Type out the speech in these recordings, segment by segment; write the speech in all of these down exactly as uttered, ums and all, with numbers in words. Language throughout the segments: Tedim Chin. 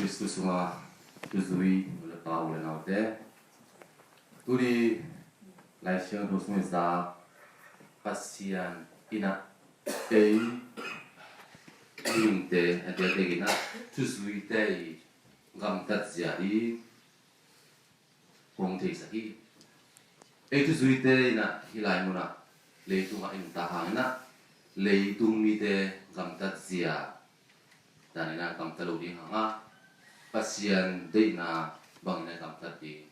Khristu sungah thuzui nu le pa, u le naute, tuni Lai Siangtho sung i zak Pasian in ah ei mihingte a diakdiak in ah thuzuite i gamtat zia i hong theisak hi. Ei thuzuite in ah hih lai munah leitungah i nuntak hangin ah leitung mite gamtat zia dan in ah gamta lo ding hang a, Pasian deihna bangin ah gamtat ding.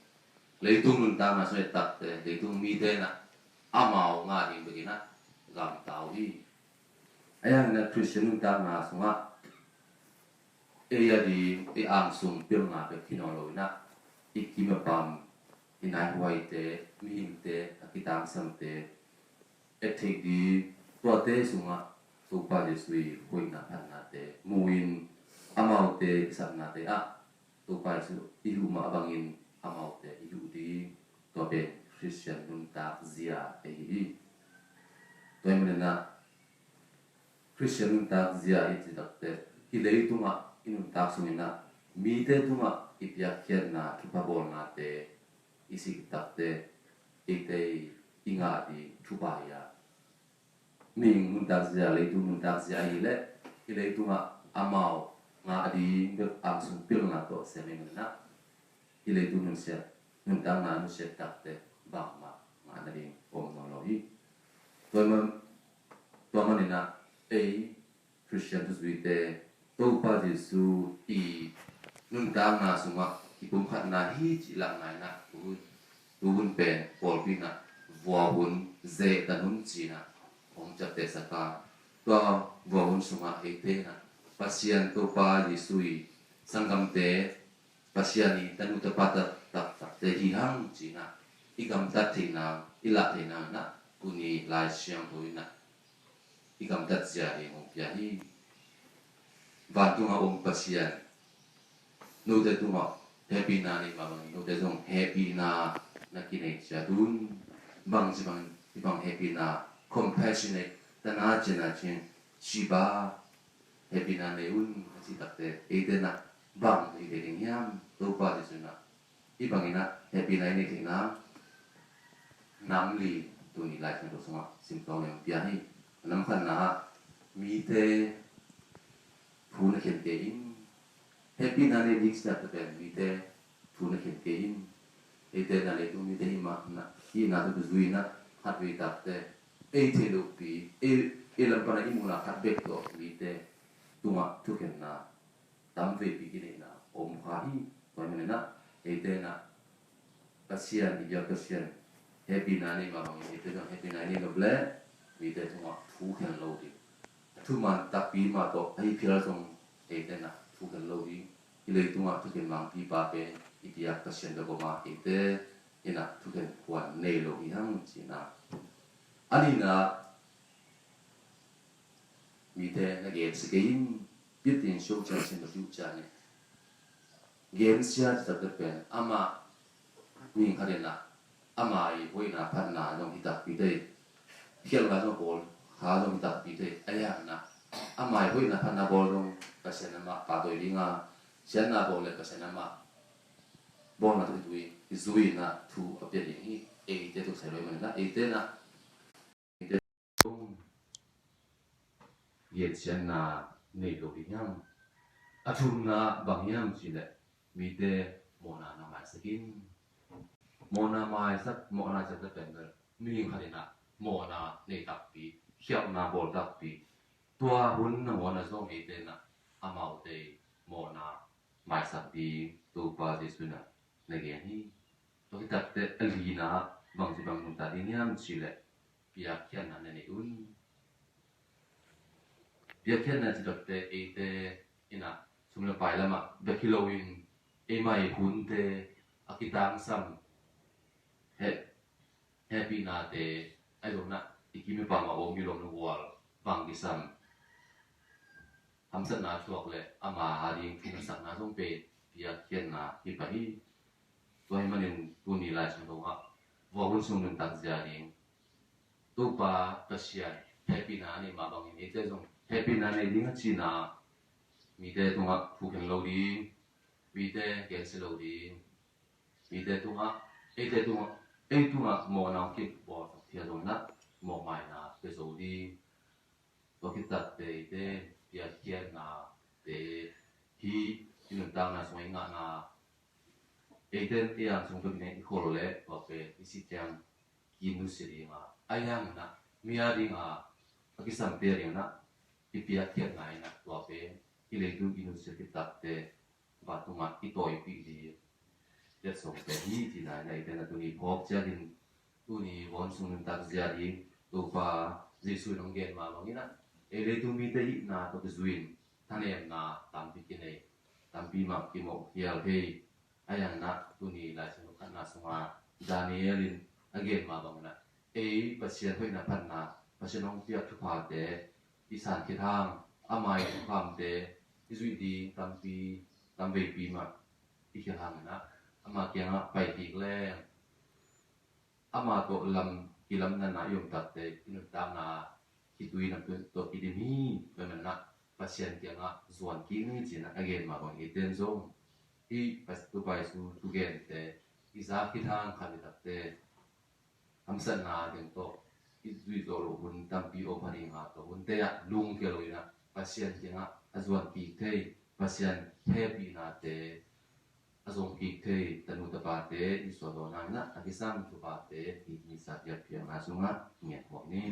Leitung nuntakna sung i et takte leitung mite in ah amau ngah ding bekin ah gamta uh hi. Ahi hangin ah Khristian nuntakna sungah ei a ding, ei angsung pilna bek hi nawn lo in ah i kim i pam, i naihuaite, mihingte, a kitangsamte et theih ding, tuate sungah Topa Jesu i hoihna phatnate mu in, amaute i sapnate ah Topa Jesu i huh mah bangin amaute i huh ding, tua pen Khristian nuntak zia ahi hi. Tua ahih manin ah Khristian nuntak zia i cih takte hih leitungah i nuntak sungin ah mite tungah i piakkhiatna thupha bawlnate i sik takte eite i ngah ding thupha hi a, mihing nuntak zia, leitung nuntak zia ahih leh hih leitungah amau ngah ding bek angsung pilna tawh sem ahih manin ah hih leitung nunsiat, nuntakna nunsiat takte bangmah ngah nading om nawn lo hi. Tua man, tua manin ah ei Khristian thuzuite Topa Jesu i nuntakna sungah i pumkhatna hi cih lakna in ah tuhun, tuhun pen pawlpi in ah vuahun, zehtan hun ci-in ah hong ciaptehsak a, tua vuahun sungah eite in ah Pasian Topa Jesu i sanggamte, Pasian i tanu tapa taktakte hi hang ci-in ah i gamtat theihna, i lah theihna in ah tuni Lai Siangtho in ah i gamtat zia ding hong pia hi. Vantungah om Pasian, note tungah hehpihna nei mah bangin note zong hehpihna na kinei ciat un. Bangci bang, hih bang hehpihna, compassionate, tana ciana cin, ciba, hehpihna nei un a cih takte eite in ah bang hi thei ding hiam? Topa Jesu in ah hih bangin ah hehpihna i neih theihna nam li tuni Lai Siangtho sungah simtawng in hong pia hi. A nam khatna ah mite thu na khen kei in. Hehpihna nei ding cih takte pen mite thu na khen kei in. Eite in ah leitung mite hih mah na, hihna tawh kizui in ah khatvei takte ei theih lohpi, ei, ei lam pan ah i muhna khat bek tawh mite tungah thukhenna tam veipi kineihna om kha hi. Tua ahih manin ah eite in ah Pasian i biak Pasian hehpihna nei mah bangin eite zong hehpihna i neih nop leh mite tungah thu khen lo ding. A thuman takpi mah tawh ahi phial zong eite in ah thu khen lo ding. Hih leitungah thukhen mangpipa pen i biak Pasian bek om a, eite in ah thukhen kuan nei lo hi hang ci-in ah. A nihna, mite na gensia kei in, biakinn show ciang sin lo hi uh ciang in. Gensia cih takte pen amah mihing khat in ah ama i hoihna phatna zong hi takpi thei, khialhna zong bawl kha zong hi takpi thei. Ahi hangin ah ama i hoihna phatna bawl zong Pasian amah pahtawi ding a, siatna bawl le Pasian amah bawlna tawh kizui, kizui in ah thu a pia ding hi. Eite tawh kisai lo ahih manin ah eite in ah gensiatna nei lo ding hiam? A thumna bang hiam cih leh mite mawhna na maisak in. Mawhna maisak, mawhna ciang pen bel mihing khat in ah mawhna nei takpi, khialhna bawl takpi. Tua hun nangawn ah zong eite in ah amaute mawhna maisak ding Topa Jesu in ah na gen hi. Tua hi takte a lina bangci bang nuntak ding hiam cih leh piakkhiatna na nei un. Piakkhiatna cih takte eite in ah sum le pai lamah bek hi loin eimah i hunte, a kitangsam, heh, hehpihnate, ahi zongin ah i kim i pam a om i lawm le gual bang kisam, hamsatna thuak le ama a ding thu na sakna zong pen piakkhiatna hi pah hi. Tua ahih manin tuni Lai Siangtho ah vua hun sung nuntak zia ding, Topa Pasian hehpihna a neih mah bangin eite zong hehpihna nei ding a cihna, mite tungah thu khen lo ding, Mite gensia lo ding, mite tungah, eite tungah, ei tungah mawhna hong kibawl thei lo-in ah, mawhmaina pia zo ding. Tua khit takteh eite piakkhiatnate hi. I nuntakna sungah i ngahna, eite ei ang sung bek in i khol leh tua pen i si ciang kinusia ding a, ahi hangin ah mi a dingin ah, a kisamte a dingin ah i piakkhiatna in ah tua pen i leitung i nusia khit takteh vantung ah i tawipih ding letsong pen hi, cihna in ah eite na tuni phawk ciangin, tuni vawisun nuntak zia ding Topa Jesuh in hong gen mah bangin ah, ei leitung mite hihna tawh kizui-in thanemna tampi kinei, tampi mah kimawh hial thei. Ahi hangin ah tuni Lai Siangtho khatna sungah Daniel in a gen mah bangin ah, ei Pasian hoihna phatna, Pasian hong piak thuphate i san khit hang, ama i thukhamte i zuih ding tampi, tamveipi mah i khel hangin ah, ama kiangah pai kik leng, ama tawh lam kilamdanna i om takteh i nuntakna khitui nam tawh kidim hi. Tua manin ah Pasian kiangah zuan kik ni, ci-in ah a gen mah bangin eite in zong hih Pas-, Topa Jesuh thugente i za khit hang khat ni takteh, hamsatna teng tawh i zuih zawh loh hun tampi om pha ding a, tua hunte ah lungkia lo-in ah Pasian kiangah a zuan kik thei, Pasian hepihnate a zong kik thei tanu tapate i suahzawhna in ah a kisam thuphate i Missa biakpiakna sungah ngethuam ni.